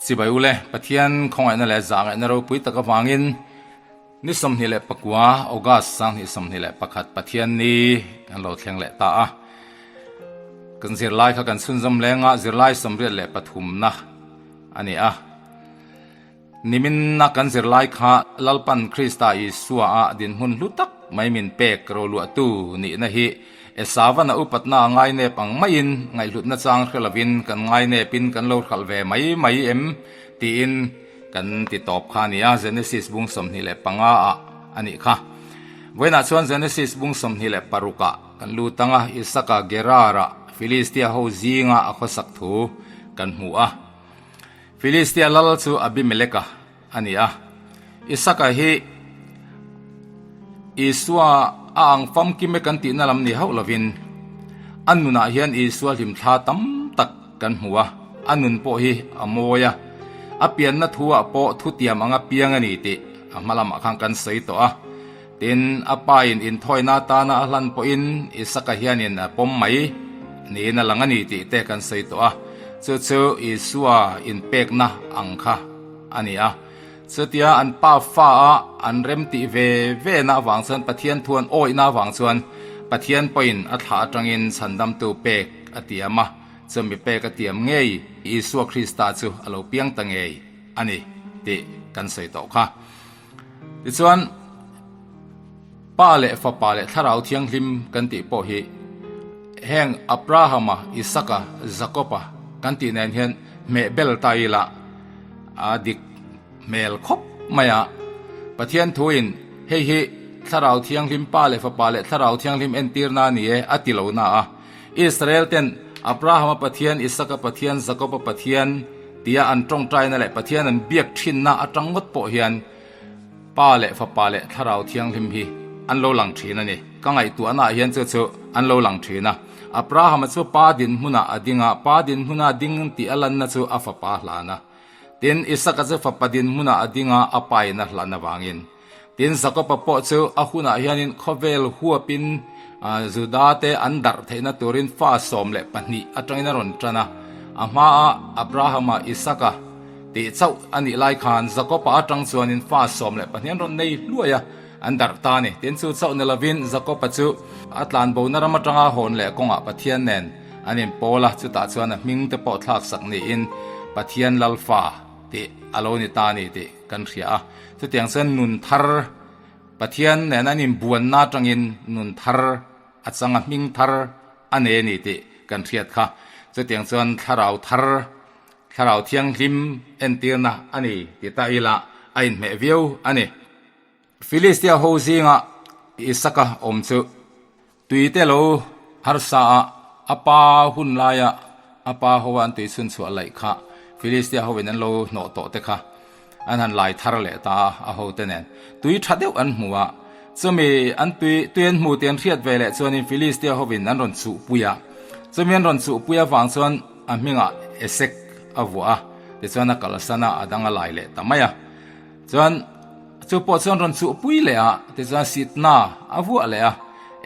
Chibai ule, Pathian khawngaihna leh zahngaihna ropui tak avangin ni 29 August 2021 Pathian ni kan lo thleng leh ta a. Kan zirlai kha kan chhunzawm lenga zirlai 83na a ni a. Niminna kan zirlai kha Lalpan Krista Isua a dinhmun hlu tak mai min pek roluahtu nihna hi Esavan a upatna a ngainep ang maiin ngaihhlutna chang hre lovin kan ngainepin kan lo hralh ve mai mai em tiin kan ti tawp kha a ni a, Genesis bung 25 ah a nih kha. Vawiinah chuan Genesis bung 26 ah kan lut ang a, Isaka Gerar-a Filistia ho zinga a khawsak thu kan hmu a. Filistia lal chu Abimeleka a ni a. Isaka hi Isua a ang famkim e kan tihna lam ni hauh lovin a nunah hian Isua hlimthla tam tak kan hmu a, a nun pawh hi a mawi a. A pianna thuah pawh thutiam anga piang a ni tih a hma lamah khan kan sawi tawh a. Tin, a pain inthawina atana a hlan pawhin Isaka hianin a pawm mai niin a lang a ni tih te kan sawi tawh a. Chu chu Isua inpekna ang kha a ni a. Chutia an pa fa a an rem tih ve ve na avang chuan Pathian thu an awihna avang chuan Pathian pawhin a thlah atangin chhandamtu pek a tiam a, chumi pek a tiam ngei Isua Krista chu a lo piang ta ngei a ni tih kan sawi tawh kha. Tichuan, Pa leh Fapa leh Thlarau Thianghlim kan tih pawh hi heng Abrahama, Isaka, Jakoba kan tih nen hian hmeh bel ta ila a dik hmel khawp mai a. Pathian thuin hei hi Thlarau Thianghlim Pa leh Fapa leh Thlarau Thianghlim entirna a ni e a ti lo na a. Israel ten Abrahama Pathian, Isaka Pathian, Jakoba Pathian tia an tawngtaina leh Pathian an biak thinna atang ngawt pawh hian Pa leh Fapa leh Thlarau Thianghlim hi an lo lang thin a ni. Ka ngaihtuahnaah hian chu chu an lo lang thin a. Abrahama chu Pa dinhmunah a ding a, Pa dinhmuna ding tih a lanna chu a Fapa hlan a. Tin, Isaka chu Fapa dinhmunah a ding a, a pain a hlan avangin. Tin, Jakoba pawh chu a hunah hianin khawvel huapin Juda te an darh theihna turin fa 12 atangin a rawn tan a. A hmaa Abrahama, Isaka tih chauh a nih lai khan Jakoba atang chuanin fa 12 an rawn nei hluai a, an darh ta a ni. Tin, chu chauh ni lovin Jakoba chu a tlanbona ram atanga hawn leh kawngah Pathian nen an inpawl a, chutah chuan a hming te pawh thlaksak niin Pathian Lalfa tih a lo ni ta a ni tih kan hria a. Chutiang chuan nun thar Pathian nen an inbuanna atangin nun thar a chang a, hming thar a nei a ni tih kan hriat kha. Chutiang chuan thlarau thar, thlarau thianghlim entirna a ni ti ta ila a inhmeh viau a ni. Filistia ho zinga Isaka awm chu tuite lo harsa a, a pa hun laia a pa hoa an tui chhun chhuah laih kha Filistia hoin an lo hnawh tawh te kha an han lai thar leh ta a, a hote nen tui tha deuh an hmu a. Chumi an tui tui an hmu tih an hriat ve leh chuanin Filistia hoin an rawn chuhpui a, chumi an rawn chuhpui avang chuan a hmingah Esek a vuah a, tichuan a kalsan a, a dang a lai leh ta mai a. Chuan chu pawh chuan rawn chuhpui leh a, tichuan Sitna a vuah leh a,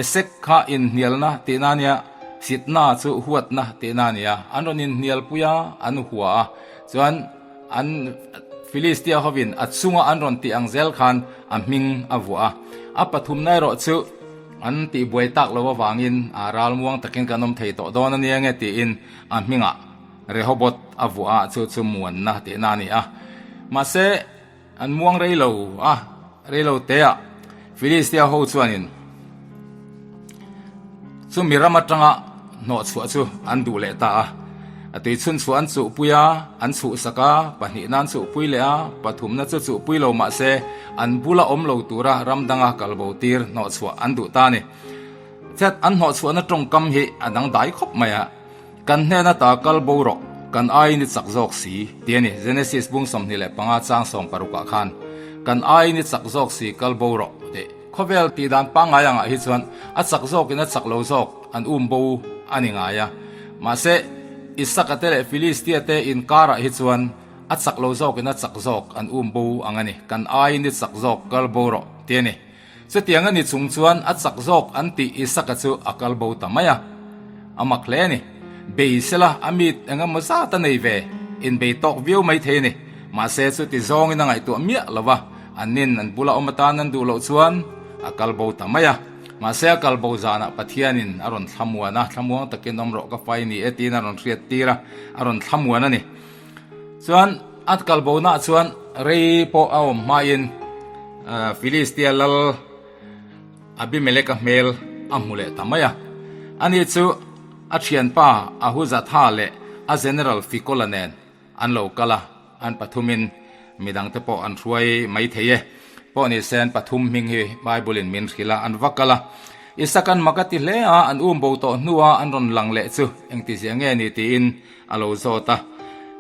Esek kha inhnialna tihna a nia, Sitna chu huatna tihna a nia, an rawn inhnialpui a, an hua a, chuan an Filistia hovin a chunga an rawn tih ang zel khan a hming a vuah a. A pathumna erawh chu an tihbuai tak lo avangin a ralmuang takin kan awm thei tawh dawn a nia nge tiin a hmingah Rehoboth a vuah a, chu chu muanna tihna a ni a. Mahse, an muang rei lo a, rei lo teah Filistia ho chuanin chumi ram atanga hnawh chhuah chu an duh leh ta a. A tui chhun chhuah an chuhpui a, an chhuhsak a, pahnihna an chuhpui leh a, pathumna chu chuhpui lo mahse an bula awm lo tura ram danga kalbo tir hnawh chhuah an duh ta a ni. Chat an hnawh chhuahna tawngkam hi a dangdai khawp mai a. Kan hnen ata kal bo rawh, kan aiin i chak zawk si, ti a ni. Genesis bung 25 chang 60 ah khan, Kan aiin i chak zawk si, kal bo rawh, tih. Khawvel tih dan pangngai angah hi chuan a chak zawkin a chak lo zawk an um bo a ni ngai a. Mahse, Isaka te leh Filistia te inkarah hi chuan a chak lo zawkin a chak zawk an um bo ang a ni. Kan aiin i chak zawk, kal bo rawh, ti a ni. Chutiang a ni chung chuan a chak zawk an tih Isaka chu a kal bo ta mai a. A mak hle a ni. Beisela a mit eng emaw zat a nei ve. inbei tawk viau mai thei a ni. Mahse chuti zawngin a ngaihtuah miah lo va, annin an bula awm atan an duh loh chuan a kal bo ta mai a. Mahse a kal bo zanah Pathianin a rawn thlamuan a, thlamuang takin awm rawh ka fai ni e tiin a rawn hriat tir a, a rawn thlamuan a ni. Chuan a kal bonaah chuan rei pawh a awm hmain Filistia lal Abimeleka hmel a hmu leh ta mai a. Ani chu a thianpa Ahuzatha leh a general Fikola nen an lo kal a, an pathumin midangte pawh an hruai mai thei e. Pawh ni se an pathum hming hi Bible-in min hrilh a, an va kal a. Isakan mak a ti hle a, an um bo tawh hnua an rawn lang leh chu engtizia nge ni tiin a lo zawt a.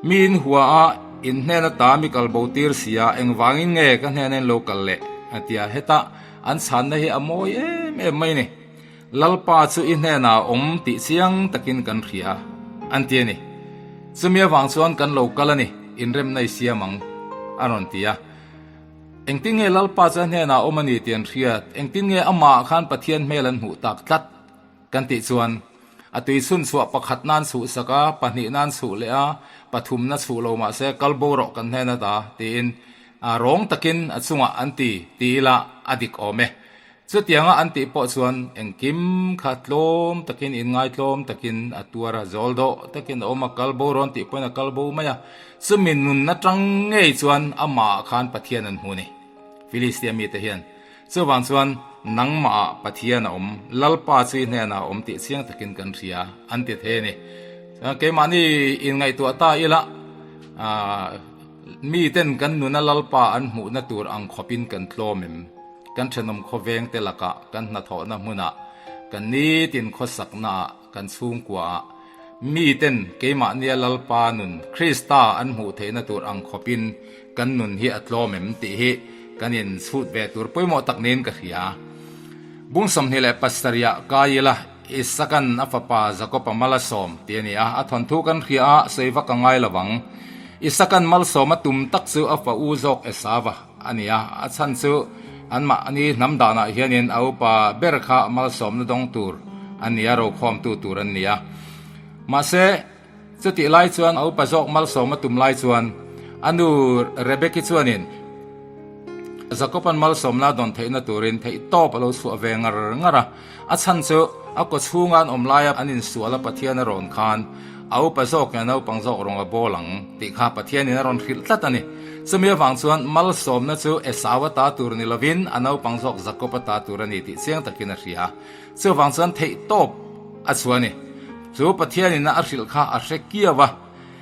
Mi in hua a, in hnen ata mi kal bo tir si a, engvangin nge ka hnena in lo kal leh? a ti a. Heta an chhanna hi a mawi em em mai a ni. Lalpa chu i hnenah a awm tih chiang takin kan hria, an ti a ni. Chumi avang chuan kan lo kal a ni, inremna i siam ang, a rawn ti a. Engtin nge Lalpa chu a hnenah a awm a ni tih an hriat? Engtin nge amah khan Pathian hmel an hmuh tak tlat? Kan tih chuan, a tui chhun chhuah pakhat nan chhuh sak a, pahnih nan chhuh leh a, pathum na chhuh lo mahse kal bo rawh kan hnen a ta, tiin rawng takin a chungah an ti ti ila a dik awm e. Chutianga an tih pawh chuan engkim kha tlawm takin inngaitlawm takin a tuar a, zawl dawh takin a awm a, kal bo rawn tih pawhin a kal bo mai a. Chumi nun atang ngei chuan amah khan Pathian an hmu a ni, Filistia mite hian. Chuvang chuan nangmahah Pathian a awm, Lalpa chu i hnenah a awm tih chiang takin kan hria an ti thei a ni. Chuan keimahni inngaihtuah ta ila, miten kan nuna Lalpa an hmuhna tur ang khawpin kan tlawm em? Kan thenawm khawveng te lakah, kan hnathawhna hmunah, kan nitin khawsaknaah, kan chhungkuaah, miten keimahnia Lalpa nun Krista an hmuh theihna tur ang khawpin kan nun hi a tlawm em tih hi kan inchhut ve tur pawimawh tak niin ka hria. Bung 27 ah kai ila Isakan a fapa Jakob-a mal a sawm tih a ni a, a thawnthu kan hria a, sawi vak a ngai lo vang. Isakan malsawm a tum tak chu a fa u zawk Esava a ni a, a chhan chu anmahni hnam danah hianin a upa ber kha malsawmna dawng tur a ni a, rokhawmtu tur an ni a. Mahse, Chutih lai chuan a upa zawk malsawm a tum lai chuan a nu Rebeki chuanin Jakob-a'n malsawmna a dawn theihna turin theihtawp a lo chhuah ve ngar ngar a. A chhan chu a kaw chhunga an awm laia an insual a Pathian a rawn khan a upa zawk nge naupang zawk rawng a bawl ang tih kha Pathianin a rawn hrilh tlat a ni. Chumi avang chuan malsawmna chu Esau-a ta tur ni lovin a naupang zawk Jakob-a ta tur a ni tih chiang takin a hria. Chuvang chuan theihtawp a chhuah a ni. Chu Pathianin a hrilh kha a hre kiau a.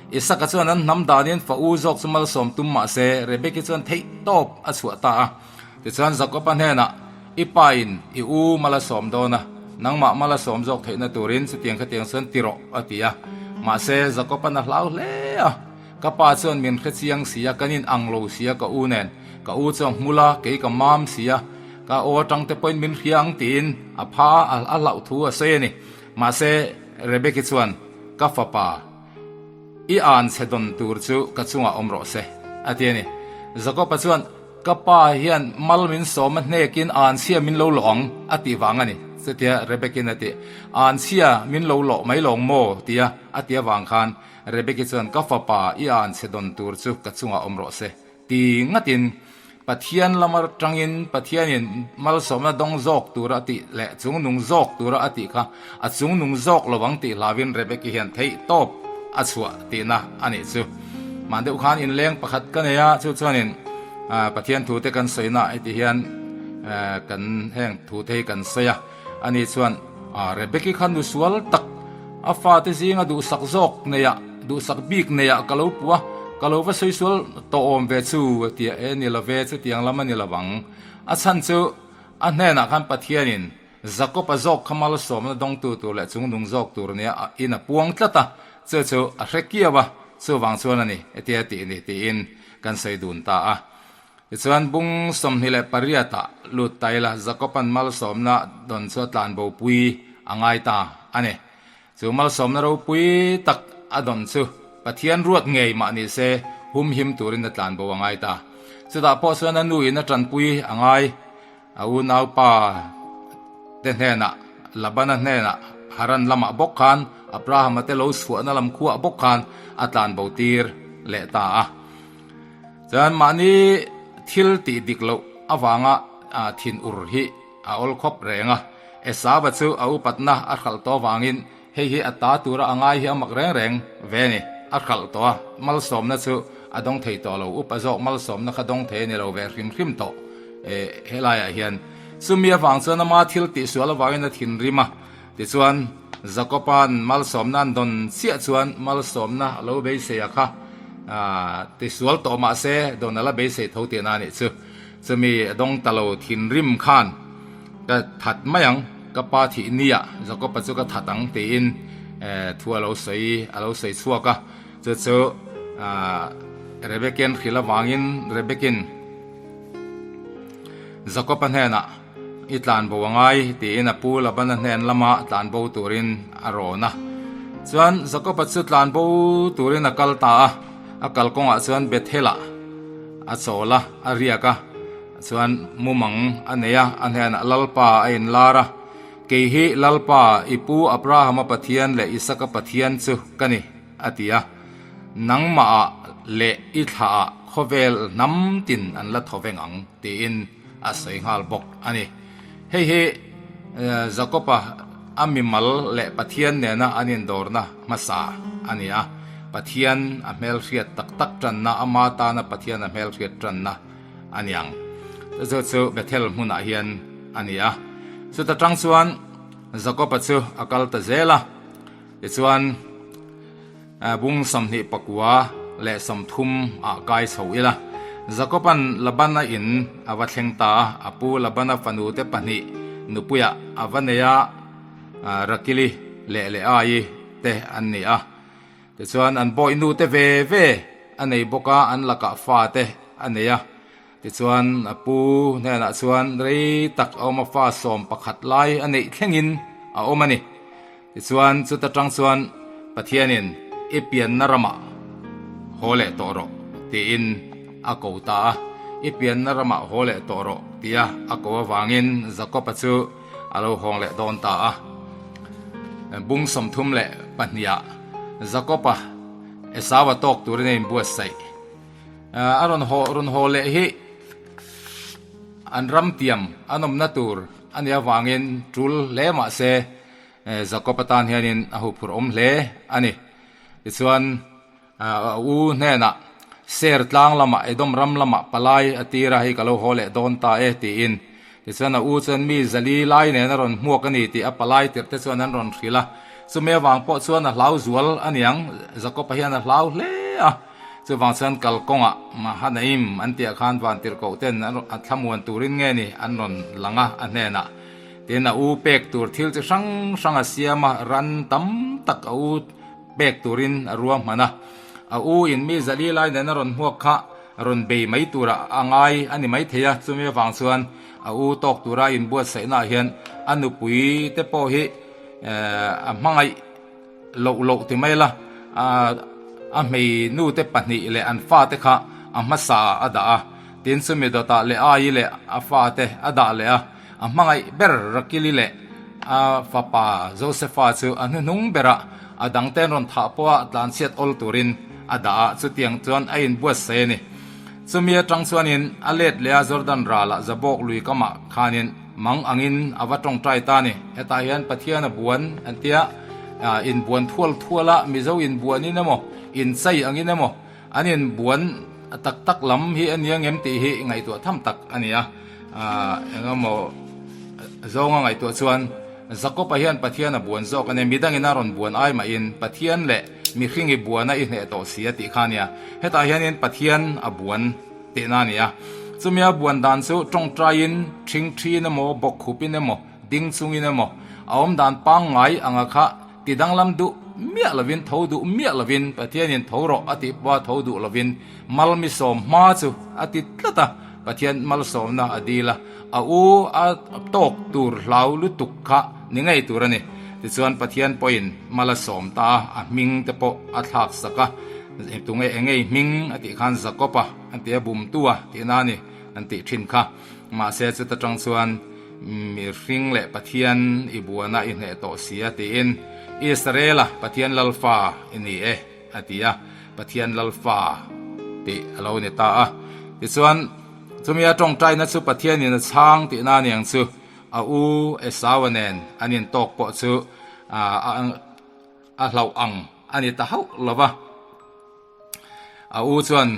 Isaka chuan an hnam danin fa u zawk chu malsawm tum mah se, Rebeki chuan theihtawp a chhuah ta a. Tichuan Jakoba hnenah, I pa in i u mal a sawm dawn a, nangmah mal a sawm zawk theihna turin chutiang khatiang chuan ti rawh, a ti a. Mahse, Jakoba'n a hlau hle a. Ka pa chuan min hre chiang si a, kan in ang lo si a ka u nen. Ka u chuan hmul a, kei ka mam si a, ka aw atang te pawhin min hria ang tiin a pha a, a hlauh thu a sawi a ni. Mahse, Rebeki chuan, Ka fapa, i an chhe dawn tur chu ka chungah awm rawh se, a ti a ni. Jakob-a chuan, Ka pa hian mal min sawm a hnekin anchhia min lo lawh ang, a tih vang a ni. Chutia Rebekin a ti, Anchhia min lo lawh mai lawng maw? tia a ti avang khan Rebeki chuan, Ka fapa, i an chhe dawn tur chu ka chungah awm rawh se, ti ngatin Pathian lam atangin Pathianin malsawmna dawng zawk tura a tih leh chungnung zawk tura a tih kha a chungnung zawk lo ang tih hlauin Rebeki hian theih tawp a chhuah tihna a nih chu. Mah deuh khan inleng pakhat ka nei a, chu chuanin Pathian thute kan sawina heti hian kan heng thute hi kan sawi a. Ani chuan, Rebeki kha nu sual tak, a fate zinga duhsak zawk neiah, duhsak bik neiah ka lo puh a, ka lo va sawi sual tawh awm ve chu, a ti a. E, ni lo ve, chutiang lam a ni lo ang. A chhan chu a hnenah khan Pathianin Jakob-a zawk kha malsawmna dawngtu tur leh chungnung zawk tur nia in a puang tlat a, chu chu a hre kiau a, chuvang chuan a ni, hetia tih ni tiin kan sawi dun ta a. Tichuan, bung 28 ah lut ta ila, Jakob-a'n malsawmna dawn chu a tlan bopui a ngai ta a ni. Chu malsawmna ropui tak a dawn chu Pathian ruat ngei mah ni se humhim turin a tlan bo a ngai ta. Chutah pawh chuan a nu in a tanpui a ngai. A unaupa te hnenah, Labana hnenah, Haran lamah bawk khan, Abrahama te lo chhuahna lam khuah bawk khan a tlan bo tir. leh ta a. Chuan mahni thil tih dik loh avanga thin ur hi a awl khawp reng a. Esava chu a upatna a hralh tawh avangin hei hi a ta tura a ngai hi a mak reng reng ve a ni. A hralh tawh a, malsawmna chu a dawng thei tawh lo. Upa zawk malsawmna kha dawng thei a ni lo ve hrim hrim tawh helaiah hian. Chumi avang chuan ama thil tihsual avangin a thinrim a. Tichuan, Jakoba'n malsawmna an dawn chiah chuan malsawmna a lo beisei a kha, tisual tawh mah se dawn a la beisei tho tihna a nih chu. Chumi a dawng ta lo thinrim khan ka that mai ang, ka pa thih nia Jakoba chu ka that ang tiin thu a lo sawi a lo sawi chhuak a. Chu chu Rebeki'n hrilh avangin Rebeki'n Jakoba hnenah, I tlanbo a ngai, tiin a pu Labana hnen lama tlanbo turin a rawn a. Chuan Jakoba chu tlanbo turin a kal ta a, a kalkawngah chuan Bethel-ah a chawl a, a riak a. Chuan mumang a nei a, a hnenah Lalpa a inlar a, Kei hi Lalpa, i pu Abrahama Pathian leh Isaka Pathian chu ka ni, a ti a. Nangmahah leh i thlaah khawvel hnam tin an la thaw veng ang, tiin. a sawi nghal bawk a ni. Hei hi Jakob-a a mimal leh Pathian nena an indawrna hmasa a ni a, Pathian a hmelhriat tak tak tanna, ama tana Pathian a hmelhriat tanna a ni ang. Chu chu Bethel hmunah hian a ni a. Chuta tang chuan Jakob-a chu a kal ta zel a, tichuan, Bung 29 leh 30 ah kai chho ila. Jakoba'n Labana in a va thleng ta a, a pu Labana fanu te pahnih nupuiah a va nei a, Rakili leh Leaii te an ni a. Tichuan an bawihnu te ve ve a nei bawk a, an lakah fa te a nei a. Tichuan a pu hnenah chuan rei tak a awm a, fa 11 lai a neih thlengin a awm a ni. Tichuan chuta tang chuan Pathianin i pianna ramah haw leh tawh rawh tiin a ko ta a. I pianna ramah haw leh tawh rawh tia a ko avangin Jakob-a chu a lo hawng leh dawn ta a. Bung 32ah Jakob-a Esau-a tawk turin a inbuatsaih. A rawn haw rawn haw leh hi an ram tiam an awmna tur a nih avangin tul hle mah se Jakob atan hianin a huphurh awm hle a ni. Tichuan a u hnenah Ser tlang lamah Edom ram lamah palai a tir a, hei ka lo haw leh dawn ta e tiin. Tichuan a u chuan mi zali lai nen a rawn hmuak a ni tih a palai tirh te chuan an rawn hrilh a. Chumi avang pawh chuan a hlau zual a niang, Jakob-a hian a hlau hle a. Chuvang chuan kalkawngah Mahanaim an tihah khan vantirhkoh ten a thlamuan turin nge ni an rawn lang a, a hnenah. Tin, a u pek tur thil chi hrang hrang a siam a, ran tam tak a u pek turin a ruahman a. A u in mi zali lai nen a rawn hmuak kha rawn bei mai turah a ngai a ni maithei a, chumi avang chuan a u tawk tura inbuatsaihnaah hian a nupui te pawh hi a hmangaih Loh loh ti mai la, a hmei nute pahnih leh an fate kha a hmasa a dah a, tin chumi dawtah leh Ai leh a fate a dah leh a, a hmangaih ber Rakili leh a fapa Josefa chu a hnuhnung berah a dangten rawn thah pawha tlanchhiat awl turin a dah a, chutiang chuan a inbuatsaih a ni. Chumi atang chuanin a let leh a Jordan ralah Jabok lui kamah khanin Mang angin a va tawngtai ta a ni. Hetah hian Pathian a buan an tia, inbuan thual thual a, Mizo inbuanin emaw, inchei angin emaw, an inbuan tak tak lam hi a nia ngem tih hi ngaihtuah tham tak a ni a. Engemaw zawnga ngaihtuah chuan Jakob-a hian Pathian a buan zawk a ni. Midangin a rawn buan ai mahin Pathian leh mihring i buana i hneh tawh si a tih kha a nia. Hetah hianin Pathian a buan. Tihna a ni a. Chumi a buan dan chu tawngtaiin, thingthin emaw, bawkkhupin emaw, ding chungin emaw, a awm dan pangngai anga kha ti danglam duh miah lovin, tho duh miah lovin, Pathianin tho rawh a tih pawha tho duh lovin malmisawm hma chu a ti tlat a, Pathian malsawmna a dil a, a u a tawk tur hlau lutuk kha ni ngei tur a ni. Tichuan Pathian pawhin mal a sawm ta a, a hming te pawh a thlak sak a. Tunge engei hming a tih khan Jakob-a an ti a, bumtu a tihna a ni an tih thin kha. Mahse chuta tang chuan mihring leh Pathian i buana i hneh tawh si a tiin Israel-a Pathian Lalfa i ni e a ti a. Pathian Lalfa tih a lo ni ta a. Tichuan, chumi a tawngtaina chu Pathianin a chhang tihna a niang chu a u Esau-a nen an intawk pawh chu a hlauh ang a ni ta hauh lo va. A u chuan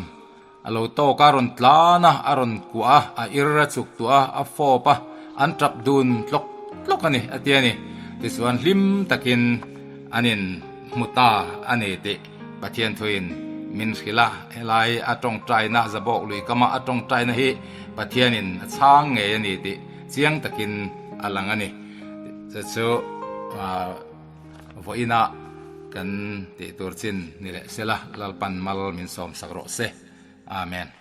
a lo tawk a, a rawn tlan a, a rawn kuah a, a ir a chuk tuah a, a fawp a, an tap dun tlawk tlawk a ni a ti a ni. Tichuan hlim takin an in hmu ta a ni tih Pathian thuin min hrilh a, helai a tawngtaina Zabawk lui kama a tawngtaina hi Pathianin a chhang ngei a ni tih chiang takin a lang a ni. Chu chu Vawiinah kan tih tur chin ni leh sela, Lalpan mal min sawmsak rawh se. Amen.